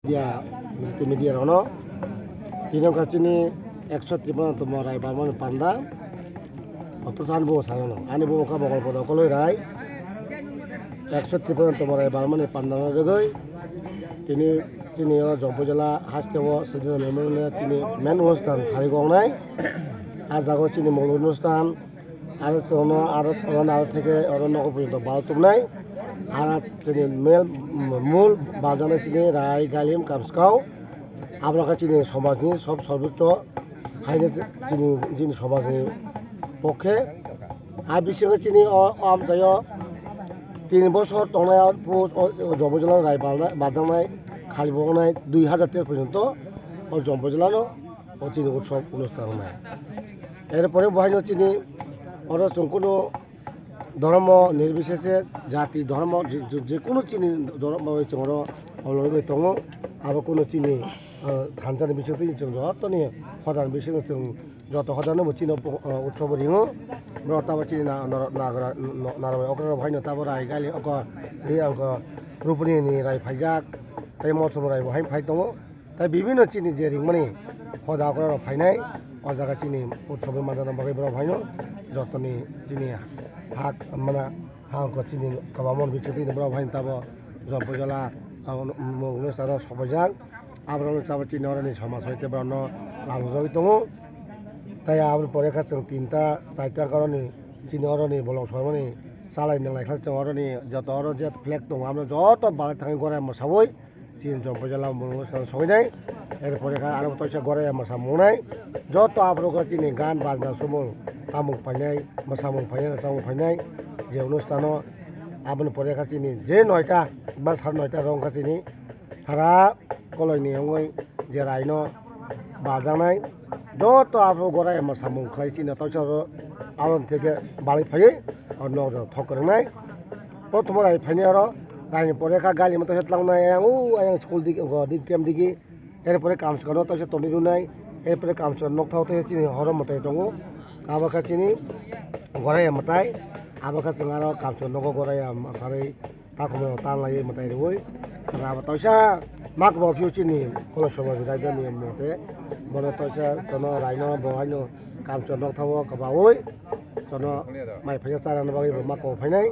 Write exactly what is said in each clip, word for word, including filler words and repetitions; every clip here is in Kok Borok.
Media, multimedia rokno. Tini wngkha chini ekso tipano tomo Rai Balmani panda. O Pradhan bo sanano. Ani bo wngkha Bogol Podo Koloi Rai. Ekso tipano tomo Rai Balmani panda rwgwi. Tini, tini o Jompo jela haste o Sudhir Memorial tini main onusthan sari gongnai. A jaga o chini mol onusthan. Aro chwngno aro, oro aro theke oro nogo porjonto bal tubnai. Aro chini mel, mul baljaknai chini rai, galim, kamskau. Aboni khe chini somajni sob sorboccho haino chini, chini somajni pokhe. A bisingo chini o, o amchaio tin bosor tongnai o post o, o Jompo jela rai balna, baljaknai khali bo wngnai dui hajar tero porjonto o Jompo jelano o chini utsob onusthan wngnai. Er pore bo haino chini oro chwng kunu dhormo nirbisese jati dhormo je, je, je kunu chini dhormo bai chwng oro obologwi bai tongo. Abo kunu chini, ah, thansa ni bisingtwi chwng joto ni hoda ni bisingtwi chwng joto hoda no bo chini, ah, utsobo ringo. Boro tamo chini na, na, nagra, na, nagra bai okra rok haino tamo rai gali oko ri angko rupni ni rai phaijak tei mosomrai bo hai phai tongo. Tai bibhinno chini je ringmani hoda okra rok phainai, o jaga chini utsob manjana bagwi borok phaino, jotoni chini hak mana hangko chini kwbangma bisingtwi borok phaino tabo Jompo jela, ah, mungno charo sobaijak. Aborokno chabo chini oroni somaj hoite borokno lamjagwi tongo. Tai aboni pore khe chwng tinta, charta wngkha oroni chini oroni bolong soimani chalai nanglai khe chwng oroni joto oro je flag tongo, abono joto balai thangwi gorai mwsawi. Chini Jompo jela mungno song-, songinai. Er pore kha aro toisa goraya mwsa mungnai. Joto aphuru kha chini gan bajna sumung, tamung painai, mwsamung painai, rwchapmung painai. Je onusthano aboni pore kha chini je noita ba sar noita rong kha chini sara koloi ni wngwi je raino baljaknai. Joto aphuru goraya mwsamung khlai chini toisa oro aboni theke balai phaiwi o nokjagao thok kwrwngnai. Prothomo rai phainai oro, raini pore kha gali motha se tlangnai, ayang u ayang school digi, go digi, camp digi. Er pore kamswkano toisa toni rwnai, er pore kamswkano nokthao toisa chini horo mwtai tongo. Abo kha chini goraya mwtai, abo kha chwng aro kamswkano nogo goraya mwtai takhumrok tan laiwi mwtai rwui. Abo toisa makbo phiyok chini koloi somajni raida niyom mote. Bono toisa tono raino bo haino kamswkano nokthao kwbaui. Tono mai phaisa charana bagwi bo makbo phainai.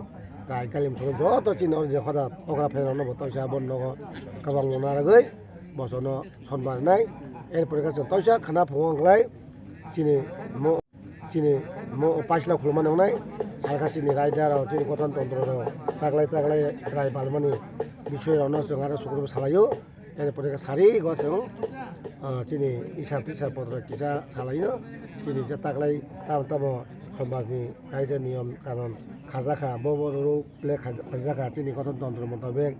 Tai kalim song joto chini oro je hoda okra phairokno bo toisa bo nogo kwbangma narwgwi bosono sonma rwnai. Er pore khe chwng toisa khna phungo wngkhlai chini mo, chini mo paisla khulumani wngnai. Ar kha chini raida rok chini gothon tantro rok taklai taklai rai palmani bisoi rokno chwng aro sukrubwi salaio. Er pore khe sari go chwng, ah, chini isap tisap potro kisa salaio. Chini je taklai tamo tamo somajni kaisa niyom kanon khajakha, bo bo rw ple khajakha chini gothon tantro motabek.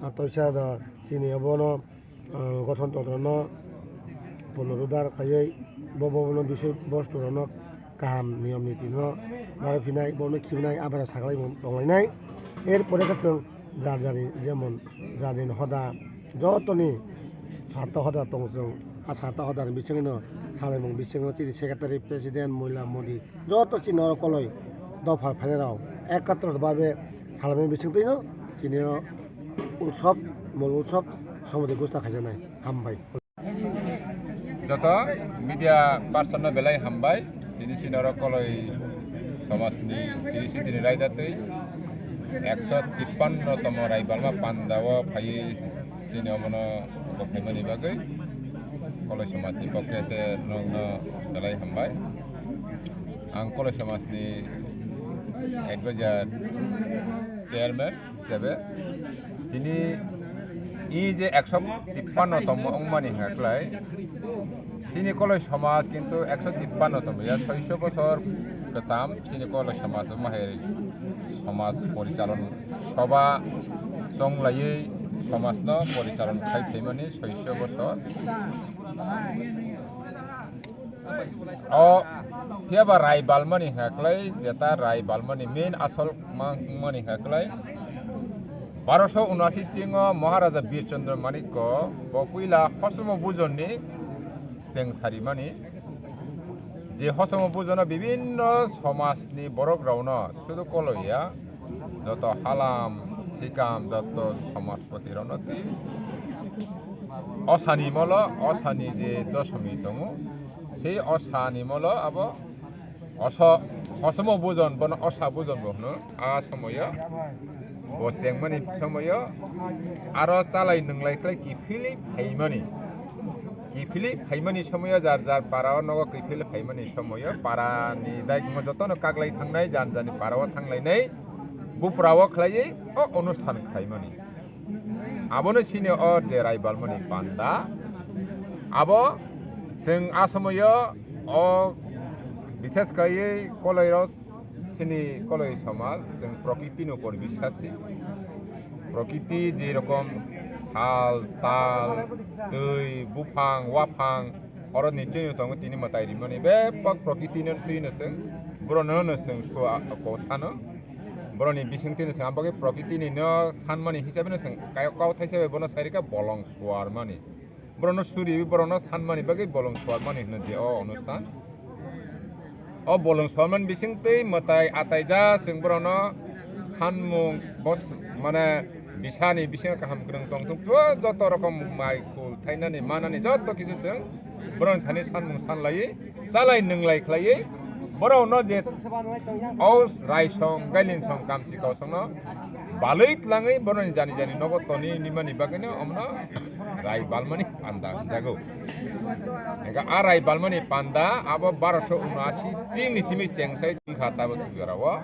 Ah, toisa do chini obono, ah, gothon tantrono punurudar khaiwi bo bo bono bisoi bostu rokno kaham niyom niti no narwk phinai, bono khibnai, abara saklai tonglainai. Er pore khe chwng jar jani jemon jar jani hoda jotoni sata hoda tong chwng. A sata hodani bisingno salaimung bisingo chini secretary, president, moila modi joto chini oro koloi dopha phainairok ekatro babe salaimani bisingtwino chini o utsob, mol utsob somodi gusta khaijaknai. Hambai. Joto media person no belai hambai. Tini chini oro koloi somaj ni siri sitini raida twi ekso tippanno tomo Rai Balma panda o phaiwi chini omono bo phaimani bagwi koloi somaj ni pokhe te nokno belai hambai. Ang koloi somaj ni advisor chairman. Hisabe tini i je ekso tippanno tongmo wngmani hwnka khlai, chini koloi somaj kintu ekso tippanno tongya, soiso bosor kwcham chini koloi somaj wngma hai somaj porichalon soba chonglaiwi somajno porichalon khai phaimani soiso bosor. O phiya ba Rai Balmani hwnka khlai, jeta Rai Balmani main asol mang-, mani hwnka khlai. Baroso unasi tingo Maharaja Bir Chandra Manikko bo puila Hosomo Bujonni cheng sarimani. Je Hosomo Bujono bibinno somajni borok rokno sudu koloiya, joto halam, thikam, joto somajpoti rokno twi Osani molo, osani je dosomi tongo, sei osani molo abo oso, osomo bujon, bono osa bujon bo hwno. A somoyo bo chengmani somoyo aro chalai nwnglai khlai kiphilwi phaimani. Kiphilwi phaimani somoyo jar jar parao nogo kiphilwi phaimani somoyo parani daikmo jotono kaglai thangnai, jan jani parao thanglainai, buprao khlaiwi o onusthan khlaimani. Abono sini o je raibalmani panda. Abo chwng a somoyo o bishes khlaiwi koloirok sini koloi somaj chwng prokriti ni upor bisasi. Prokriti je rokom sal, tal, twi, buphang, waphang, oro ni twi tongo tini mwtai rimani bebak prokriti no twi no chwng borok no no chwng sua ko sano. Borokni bisingtwi no chwng abagwi prokriti ni no sanmani hisabe no chwng kayok kau thaisa bai bono sai rikha bolong suarmani. Borokno suri borokno sanmani bagwi bolong suarmani hino je o onusthan. O bolong suarmani bisingtwi mwtai atai ja chwng borokno sanmung bos mane bisani bisingo kaham kwrwng tong thung joto rokom mai khul thainani manani joto kisu chwng borokni thani sanmung sanlaiwi chalai nwnglai khlaiwi borokno je o raisong gailinsong kamchi kausongno balwi tlangwi borokni jani jani nogo toni nimani bagwino omono rai balmani panda hwnjago. Hingkhe a rai balmani panda abo barosho unashi tini simi chengsai wngkha tabo swijorao.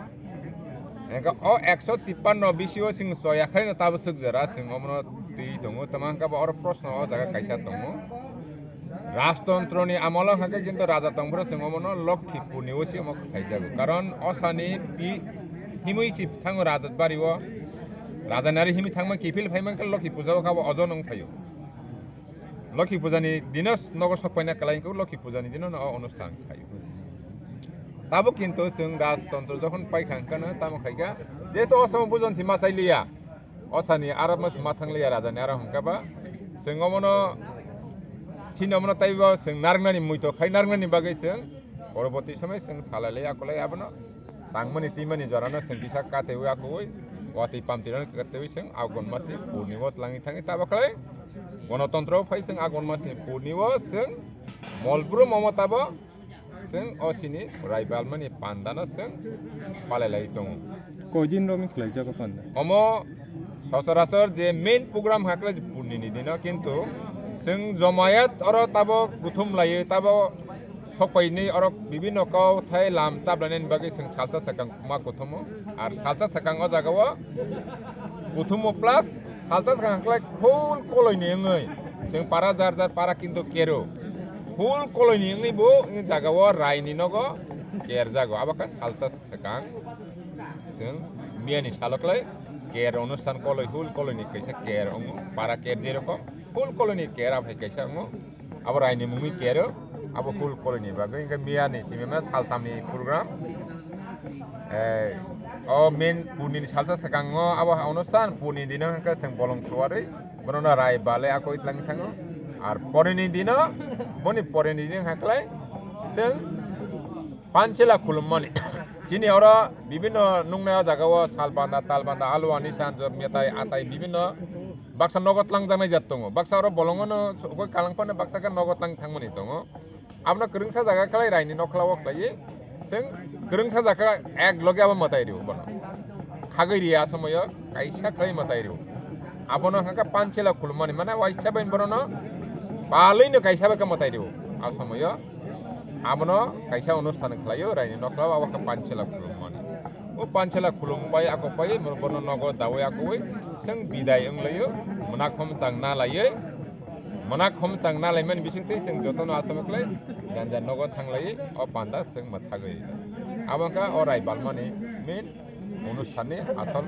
Hingkhe o ekso tippanno bisio chwng choya khlaino tabo swk jora chwng omono twi tongo. Tamo hwnkhabo oro proshno o jaga kaisa tongo. Rajtontro ni amolo hwnkhe kintu raja tongphuru chwng omono Lokhi purni o se omo khlaijago. Karon osani pi himwi si thango Rajat bari o. Raja nari himwi thangma kiphil phaimankhe Lokhi puja o kabo ojon wng phaio. Lokhi puja ni dino nogo sok paina kwlai hwnkhe Lokhi puja ni dino no o onusthan khlaio. Tabo kintu chwng rajtontro jokhon paikha hwnkhe no tamo khaikha. Jehetu o somo bujon si ma chai liya. Osani aro mas ma thang liya raja ni aro hwnkhe ba. Chwng omono chini omono taibo chwng narwknani muito khai narwknani bagwi chwng poroboti somoi chwng salai lai akolai abono tangmani twimani jorano chwng kisa kathewi akowi watwi pamtirano kathewi chwng Agon masni purnimo twlangwi thangwi tabo khlai Gonotontro phai chwng Agon masni purnimo chwng Molbrum omo tabo chwng o sini raibalmani pandano chwng palai lai tongo. Koidin romwi khlaijago panda? Omo sochorachor je main program hakle purnini dino, kintu chwng jomayat oro tabo kuthum laiwi tabo sokpaini oro bibinno kau thai lam chaplainani bagwi chwng salsa sakang ma kuthumo. Ar salsa sakang o jagao kuthumo plus salsa sakang khlai full koloini wngwi chwng para jar jar para kintu kero. Full koloini wngwi bo wng jagao raini nogo kerjago. Abo khe salsa sakang. Chwng miyani salo khlai ker onusthan koloi full koloini kaisa ker wngo. Para ker jerokom full koloini ker aphai kaisa wngo. Abo raini mungwi kero, abo full koloini bagwi. Hingkhe miyani simi mane saltamni program. Eh, o main purnini salsa sakango abo ha onusthan purni dino hingkhe chwng bolong suarwi bonono rai balai akoi twlangwi thango. Ar porini dino, boni porini dino hingkha khlai chwng Panchila khulummani. Chini oro bibinno nuknai o jagao sal banda, tal banda, alwani san, jor, metai, atai bibinno baksa nogo tlangjaknai jat tongo. Baksa oro bolongono sogwi kalang phano baksa khe nogo tlang thangmani tongo. Abono kwrwngsa jaga khlai raini nokhlao khlaiwi chwng kwrwngsa jaga ek loge abo mwtai rwo bono. Khagwi riya somoyo kaisa khlai mwtai rwo. Abono hwnkha Panchila khulummani, mane waisa bai borokno palwino kaisa bai khe mwtai rwo. A somoyo abono kaisa onusthan khlaio, raini nokhlao abo khe Panchila khulummani. O Panchila khulumbai ako pai bono nogo dawi akoi chwng bidai wnglaio, mwnakhom chang nalaiwi, mwnakhom chang nalaimani bisingtwi chwng jotono asama khlai janja nogo thanglaiwi o panda chwng mwthagwi. Abo wngkha o rai balmani main onusthanni asol